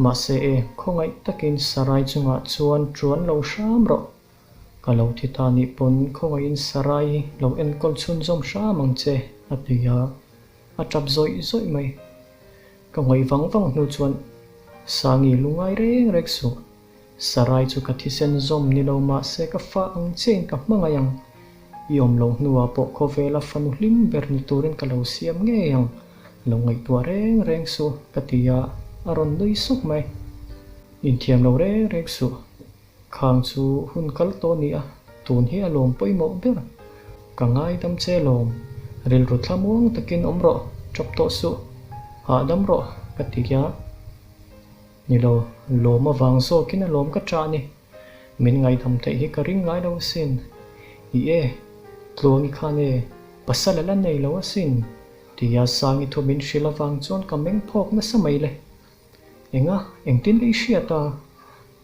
Speaker 1: Mahse e, khawngaih takin Sarai chungah chuan ṭuan lo hram rawh. Ka lo thi ta nih pawn khawngaihin Sarai hi lo enkawl chhunzawm hram ang che, a ti a. A ṭap zawih zawih mai. Ka ngawih vang vang hnu chuan. Sangi lungai reng reng suh. Sarai chu ka thisen zawm ni lo mahse ka fa ang chiahin ka hmangaih ang. I awm loh hnuah pawh khawvela fanu hlim ber ni turin ka lo siam ngei ang. Lo ngaihtuah reng reng suh ka ti a, a rawn nui suk mai. Inthiam lo reng reng suh. Khang chu hun kal tawh a ni a, tun hi a lawm pawimawh ber. Ka ngaidam che lawm, rilru thlamuang takin awm rawh, tap tawh suh, hahdam rawh ka ti a. Ni lo, lawm avang zawkin a lawm ka ṭah a ni. Min ngaihdam theih hi ka ring ngai lo asin. I e, Tluangi khan e, pasal a la nei lo asin, tia Sangi thu min hrilh avang chuan ka meng phawk nasa mai le. Enga, engtin ka i hriat a?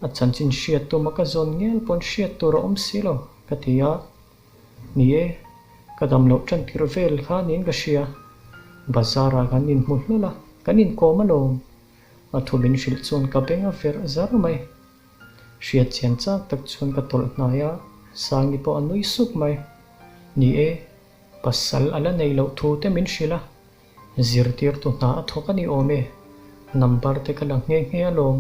Speaker 1: A chanchin hriat tuma ka zawn ngel pawn hriat tur a awm si lo, ka ti a. Ni e, ka dam loh tan tirh vel kha niin ka hria. Bazar ah kan inhmu hlawl a, kan inkawm alawm. A thu min hrilh chuan ka beng a verh zar mai. Hriat chian chak tak chuan ka tawlh hnai a, Sangi pawh a nui suk mai. Ni e, pasal a la nei loh thu te min hrilh a. Zirtirtu hna a thawk a ni awm e, number te ka la nghe nghe alawm.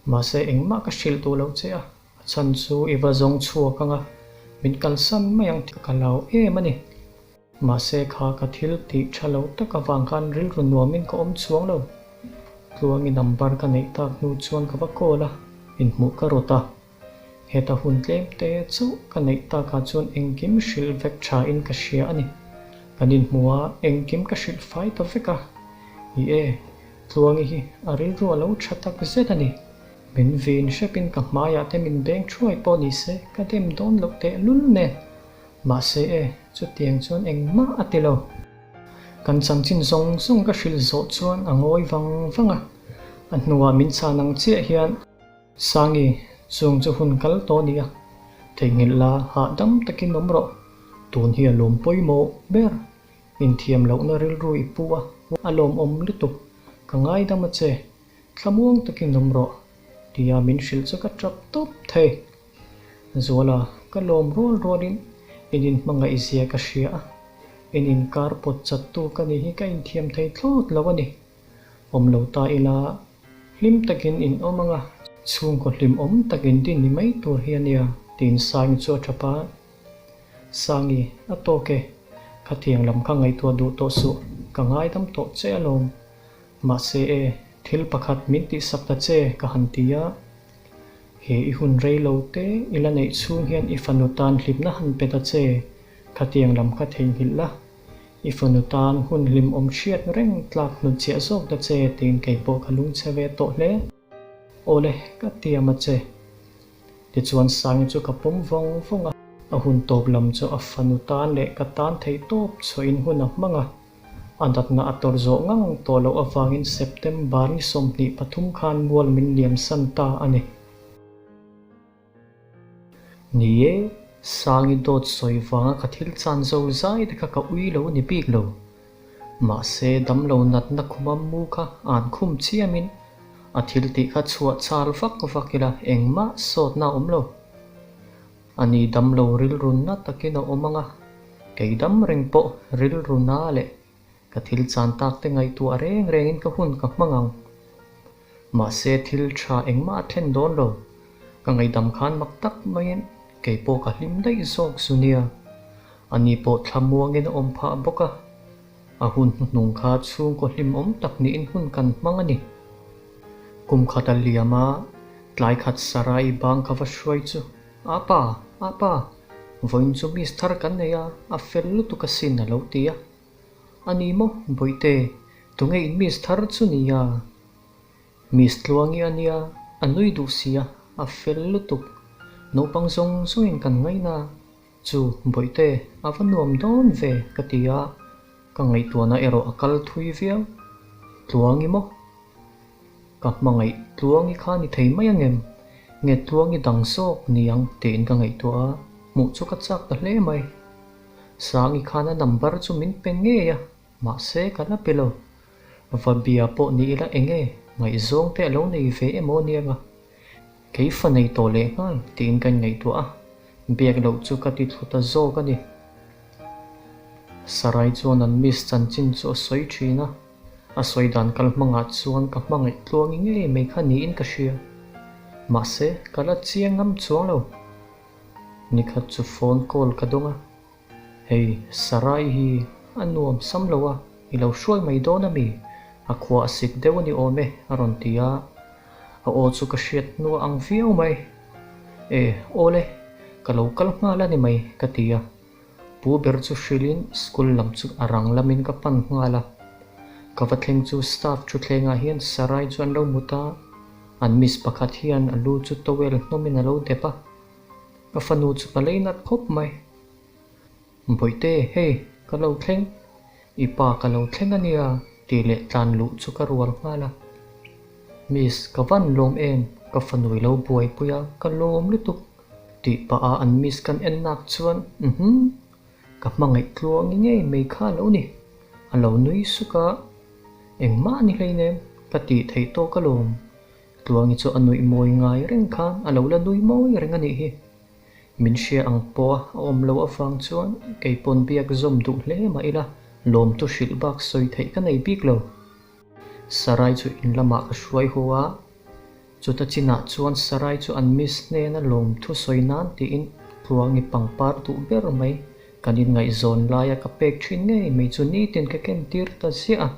Speaker 1: Mahse engmah ka hrilh duh loh che a, a chhan chu i va zawng chhuak ang a, min kalsan mai ang tih ka lau em a ni. Mahse kha ka thil tih tha lo tak avang khan rilru nuamin ka awm chuang lo. Tluangi number ka neih tak hnu chuan ka va call a, inhmuh ka rawt a. Heta hun tlem te chauh ka neih takah chuan engkim hrilh vek tha in ka hria a ni. Kan inhmu a, engkim ka hrilh fai ta vek a. I e, Tluangi hi a rilru a lo tha tak zet a ni. Min vin hrepin ka hmaiah te min beng thuai pawh ni se ka dem dawn loh tehlul nen. Mahse e, chutiang chuan engmah a ti lo. Kan chanchin zawng zawng ka hrilh zawh chuan a ngawi vang vang a. A hnuah min chhan ang chiah hian. Sangi, chung chu hun kal tawh nia. Theihnghilh la, hahdam takin awm rawh. Tun hi a lawm pawimawh ber. Inthiam lohna rilru i pu a, a lawmawm lutuk. Ka ngaidam a che. Thlamuang takin awm rawh. Tia min hrilh chu ka tap tawp thei. Zuala, ka lawm rual rualin in inhmangaih zia ka hria a. In inkar pawt chattu ka nih hi ka inthiam thei thlawt lo a ni. Awm lo ta ila, hlim takin in awm ang a, chhungkaw hlim awm tak in din ni mai tur hi a nia, tiin Sangi chu a tap a. Sangi, a tawk e, khatiang lam kha ngaihtuah duh tawh suh, ka ngaidam tawh che alawm. Mahse e, thil pakhat min tihsak ta che ka han ti a. He i hun rei lo te i la neih chhung hian i fanu tan hlimna han pe ta che, khatiang lam kha theihnghilh la. I fanu tan hun hlim awm hriat reng tlak hnutchhiah zawk ta che tiin kei pawh ka lungchhe ve tawh hle. Awle, ka tiam a che. Tichuan Sangi chu ka pawm vawng vawng a. A hun tawp lam chu a fanu tan leh ka tan theih tawp chhuahin hun a hmang a. A natna a tawrh zawh ngang tawh loh avangin September ni 23 khan mual min liamsan ta a ni. Ni e, Sangi dawt sawi vanga ka thil chan zo zai te kha ka ui lo ni bik lo. Mahse, damlo natna khuma mu kha an khum chiamin a thil tih kha chhuah chal vak vak ila engmah sawtna a awm lo. Ani damlo rilru na takin a awm ang a, kei dam reng pawh rilru na leh Ka thil chan tak te ngaihtuah reng rengin ka hun ka hmang ang. Mahse thil tha engmah a thlen dawn lo. Ka ngaihdam khan mak tak maiin kei pawh ka hlim daih zawk zu nia. Ani pawh thlamuangin a awm phah bawk a. A hun hnuhnung kha chhungkaw hlimawm tak niin hun kan hmang a ni. Kum khat a liam a, tlai khat Sarai bang ka va hruai chu, Apa, apa, vawiin chu miss thar kan nei a, a fel lutuk asin a lo ti a. A ni maw, Bawihte, tunge in miss thar chu nia? Miss Tluangi a nia, a nui duh si a, a fel lutuk. Naupang zawng zawngin kan ngaina chu, Bawihte, a va nuam dawn ve, ka ti a, ka ngaihtuahna erawh a kal thui viau. Tluangi maw? Ka hmangaih Tluangi kha ni thei mai angem? Nge Tluangi dang zawk ni ang tiin ka ngaihtuah a, hmuh chu ka chak ta hle mai. Sangi khan a number chu min pe ngei a, mahse ka la pe lo. Va bia pawh ni ila enge ngaihzawng te a lo nei ve emaw aniang a. Kei fa nei tawh leh nghal tiin ka inngaihtuah a, biak loh chu ka ti thlu ta zawk a ni. Sarai chuan an miss chanchin chu a sawi thin a. A sawi dan kal hmangah chuan ka hmangaih tluangi ngei mai kha niin ka hria. Mahse, ka la chiang ngam chuang lo. Nikhat chu phone call ka dawng a. Hei, Sarai hi a nuam sam lo a, i lo hruai mai dawn a mi? A khua a sik deuh a ni awm e, a rawn ti a. A aw chu ka hriat hnu ang viau mai. E, awle, ka lo kal nghal a ni mai, ka ti a. Pu ber chu hrilhin school lam chu a rang lamin ka pan nghal a. Ka va thleng chu staff thutthlengah hian Sarai chu an lo mut a, an miss pakhat hian a lu chu towel hnawmin a lo dep a. Ka fanu chu ka lei nat khawp mai. Bawihte, hei, ka lo thleng. I pa ka lo thleng a nia, tih leh tlan luh chu ka rual nghal a. Miss, ka van lawm em, ka fanu i lo buaipui a, ka lawm lutuk, tih pah a an miss kan en nak chuan, Uhmm, ka hmangaih tluangi ngei mai kha a lo ni. A lo nui suk a, Engmah ni hleinem, ka tih theih tawk alawm. Tluangi chu a nuih mawi ngai reng khan a lo la nui mawi reng a nih hi. Min hria ang pawha a awm loh avang chuan kei pawn biak zawm duh hle mah ila lawmtu hrilh bak sawi theih ka nei bik lo. Sarai chu in lamah ka hruai haw a, chuta chinah chuan Sarai chu an miss hnena lawmthu sawi nan tiin Tluangi pangpar duh ber mai kan inngaihzawn laia ka pek thin ngei mai chu nitin ka ken tir ta ziah a.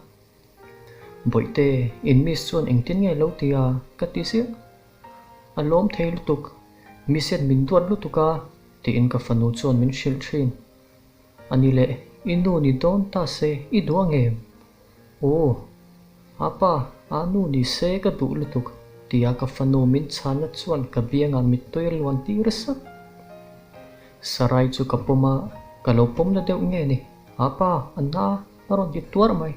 Speaker 1: Bawihte, in miss chuan engtin nge lo ti a? ka ti ziah. A lawm thei lutuk, miss hian min duat lutuk a, tiin ka fanu chuan min hrilh thin. A ni leh, i nu ni dawn ta se, i duh ang em? Aw, a pa, a nu ni se ka duh lutuk, tia ka fanu min chhanna chuan ka biangah mittui a luan tir sak. Sarai chu ka pawm a, ka lo pawm na deuh nge ni? A pa, a na. A rawn ti tuar mai.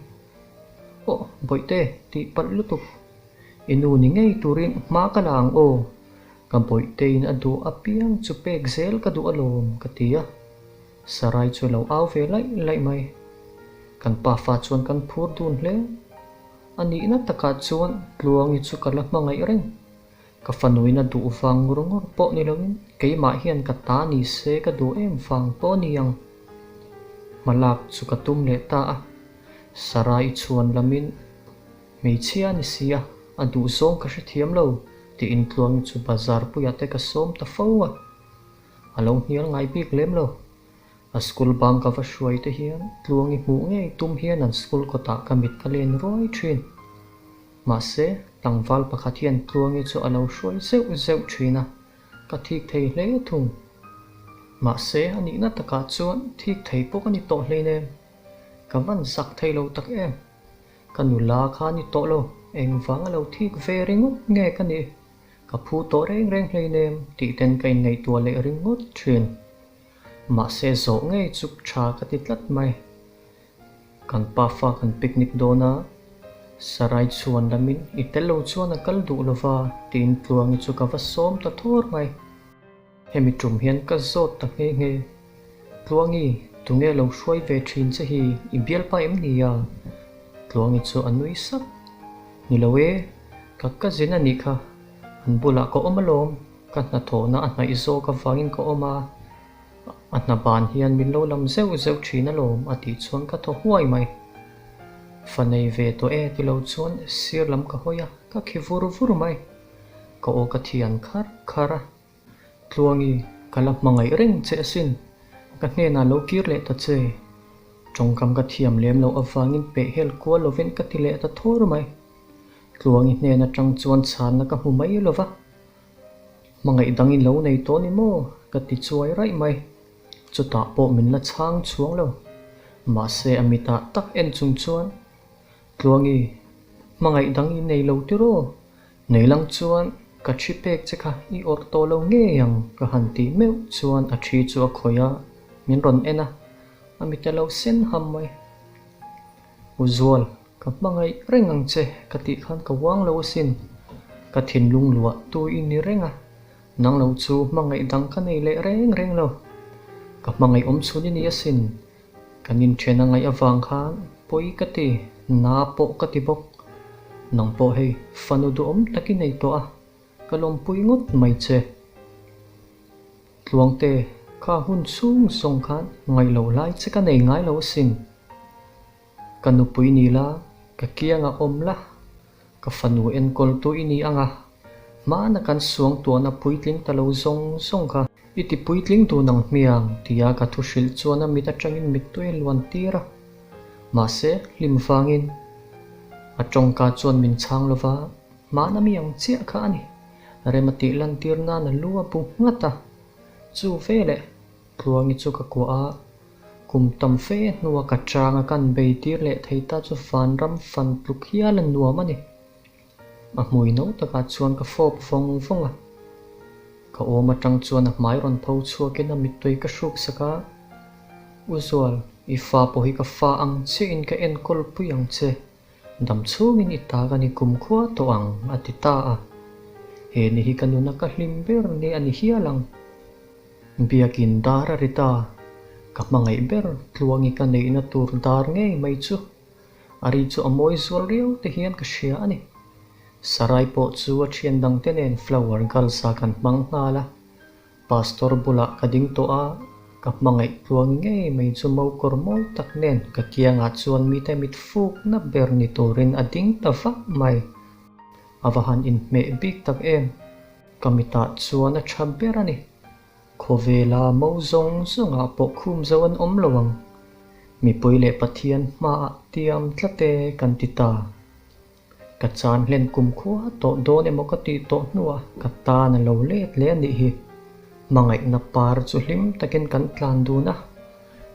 Speaker 1: Aw, Bawihte, tih palh lutuk. I nu ni ngei turin hma ka la ang aw. Ka Bawihteiin a duh apiang chu pek zel ka duh alawm, ka ti a. Sarai chu a lo au ve laih laih mai. Kan pafa chuan kan phur dun hle. A nihna takah chuan Tluangi chu ka la hmangaih reng. Ka fanuin a duh vang ngur ngur pawh ni loin keimah hian ka ta ni se ka duh em vang pawh a ni ang. Hmalak chu ka tum leh ta a, Sarai chhuan lamin hmeichhia a ni si a, a duh zawng ka hrethiam lo tiin Tluangi chu bazar puiah te ka sawm ta fo a, a lo hnial ngai bik lem lo. A school bang ka va hruai te hian Tluangi hmuh ngei tum hian an school kawtah ka mit ka len ruai thin. Mahse, tlangval pakhat hian Tluangi chu a lo hruai zeuh zeuh thin a, ka thik thei hle thung. Mahse, a nihna takah chuan thik thei pawh ka ni tawh hleinem. Ka van zak thei lo tak em. Ka nula kha a ni tawh lo, engvang a lo thik ve ringawt nge ka nih? Ka phu tawh reng reng hleinem tih ten ka inngaihtuah leh ringawt thin. Mahse, zawh ngei chu tha ka ti tlat mai. Kan pafa kan picnic dawn a, Sarai chhuan lamin i tel lo chuan a kal duh lova tiin Tluangi chu ka va sawm ta thawr mai. Hemi tum hian ka zawt ta nghe nghe. Tluangi, tunge lo hruai ve thin che hi i bialpa em ni a? Tluangi chu a nui sak. Ni lo e, ka cousin a nih kha, an bulah ka awm alawm, ka hnathawhna a hnaih zawk avangin ka awm a. A hna ban hian min lo lam zeuh zeuh thin alawm a tih chuan ka thaw huai mai. Fa nei ve tawh e ti lo chuan sir lam ka hawi a, ka khi vur vur mai. Ka aw ka thian khar khar a. Tluangi, ka la hmangaih reng che asin. Ka hnenah lo kir leh ta che. Tawngkam ka thiam lem loh avangin pehhel kual lovin ka ti leh ta thawr mai. Tluangi hnen atang chuan chhanna ka hmu mai lova. Hmangaih dang in lo nei tawh ni maw? ka ti chuai raih mai. Chutah pawh min la chhang chhuang lo. Mahse a mitah tak en chung chuan, Tluangi, hmangaih dang i nei lo tiraw? Nei lang chuan ka thi pek che kha i awrh tawh lo ngei ang ka han tih meuh chuan a thi chu a khawih a, min rawn en a, a mit a lo sen ham mai. U Zual, Ka hmangaih reng ang che ka tih khan ka uang lo asin. Ka thinlung luah tu i ni reng a, nang lo chu hmangaih dang ka nei leh reng reng lo. Ka hmangaih awm chhun i ni asin. Kan inthen a ngaih avang khan pawi ka ti, na pawh ka ti bawk. Nang pawh hei fanu duhawm tak i nei tawh a, ka lawmpui ngawt mai che. Tluangte, kha hun chhung zawng khan ngaih loh lai che ka nei ngai lo asin. Ka nupui ni la, Ka kiangah awm la, ka fanu enkawltu i ni ang a, hmana kan suangtuahna puitling ta lo zawng zawng kha i ti puitling dun ang hmiang tia ka thu hrilh chuan a mit atangin mittui a luan tir a. Mahse, hlim vangin a tawngka chuan min chhang lova, hmana mi ang chiah kha a ni. Rem a tih lantir nan a lu a bu nghat a, chu veleh Tluangi chu ka kuah a, kum tam fe hnua ka changa kan bei tir leh thei ta chu vanram fan tluk hial a nuam a ni. A hmui no takah chuan ka fawp vawng vawng a, ka awm atang chuan a hmai rawn tho chhuakin a mittui ka hruk sak a, U Zual, i fa pawh hi ka fa ang chiahin ka enkawl pui ang che. Dam chhungin i ta ka ni kumkhua tawh ang, a ti ta a. He ni hi ka nuna ka hlim ber ni a ni hial ang. Biakin dar a ri ta, ka hmangaih ber tluangi ka neihna tur dar ngei mai chu. A ri chu a mawi zual riau te hian ka hria a ni. Sarai pawh chu a thian dangte nen flower girls-a kan hmang nghal a. Pastor bulah ka ding tawh a, ka hmangaih tluang ngei mai chu mokawr mawi tak nen ka kiangah chuan mite mit fukna ber ni turin a ding ta vak mai. A va han inhmeh bik tak em? Ka mitah chuan a tha ber a ni. Khawvela mo zawng zawngah pawh khum zo an awm lo ang. Mipui leh Pathian hmaah tiam tlat e kan ti ta. Ka chan hlen kum khua tawh dawn emaw ka tih tawh hnuah ka tan a lo let leh a nih hi. Hmangaihna par chu hlim takin kan tlan dun a,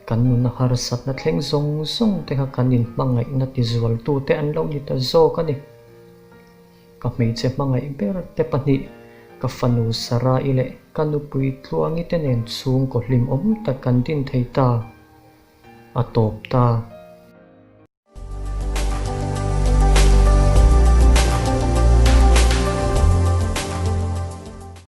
Speaker 1: kan nuna harsatna thleng zawng zawng te kha kan inhmangaihna tizualtute an lo ni ta zawk a ni. Ka hmeichhe hmangaih ber te pahnih, ka fanu Sarah-i leh ka nupui Tluangi te nen chhungkaw hlimawm tak kan din thei ta. A tawp ta.